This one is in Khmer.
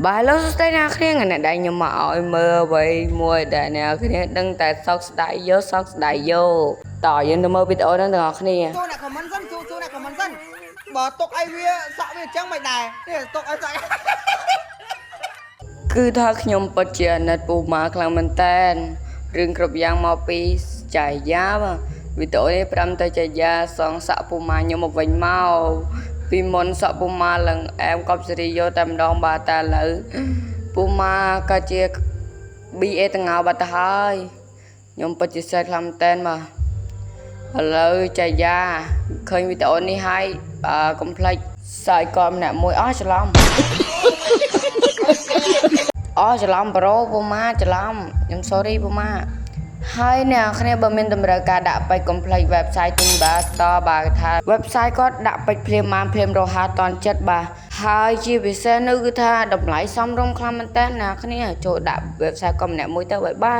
បាទលោកសួស្តីអ្នកគ្នាថ្ងៃនេះដែរខ្ញុំមកឲ្យមើលអ្វីមួយដែលអ្នកគ្នាដឹងតែសោកស្ដាយយោសោកស្ដាយយោតោះយើងទៅមើលវីដេអូហ្នឹងទាំងអស់គ្នា សួរអ្នក comment សិនសួរសួរអ្នក comment សិនបើទុកឲ្យវាសក់វាអញ្ចឹងមិនដែរនេះទុកឲ្យសក់ គឺថាខ្ញុំពិតជាអាណិតពូម៉ាខ្លាំងមែនតែនរឿងគ្រប់យ៉ាងមកពីចៃយ៉ាបាទវីដេអូនេះប្រាំទៅចៃយ៉ាសងសាក់ពូម៉ាខ្ញុំមកវិញមកពីមុនសក់ពូម៉ាឡើងអែមកប់សេរីយកតែម្ដងបាទតែឥឡូវពូម៉ាក៏ជា BA ទាំងងោបាត់ទៅហើយខ្ញុំពិតជាសេតខ្លាំងមែនតែនបាទឥឡូវចៃយ៉ាឃើញវីដេអូនេះហើយបាទកុំភ្លេចសាយកកម្នាក់មួយអស់ច្រឡំ អូច្រឡំប្រូពូម៉ាច្រឡំខ្ញុំ sorry ពូម៉ាហើយអ្នកនរគ្នាបើមានតម្រូវការដាក់ពេជ្រកុំភ្លេច website ទិញបាទតបាទថា website គាត់ដាក់ពេជ្រភ្លាមបានភ្លាមរហ័សតន់ចិត្តបាទហើយជាពិសេសនោះគឺថាតម្លៃសមរម្យខ្លាំងមែនតើអ្នកនរគ្នាចូលដាក់ website គាត់ម្នាក់មួយទៅបាយបាយ។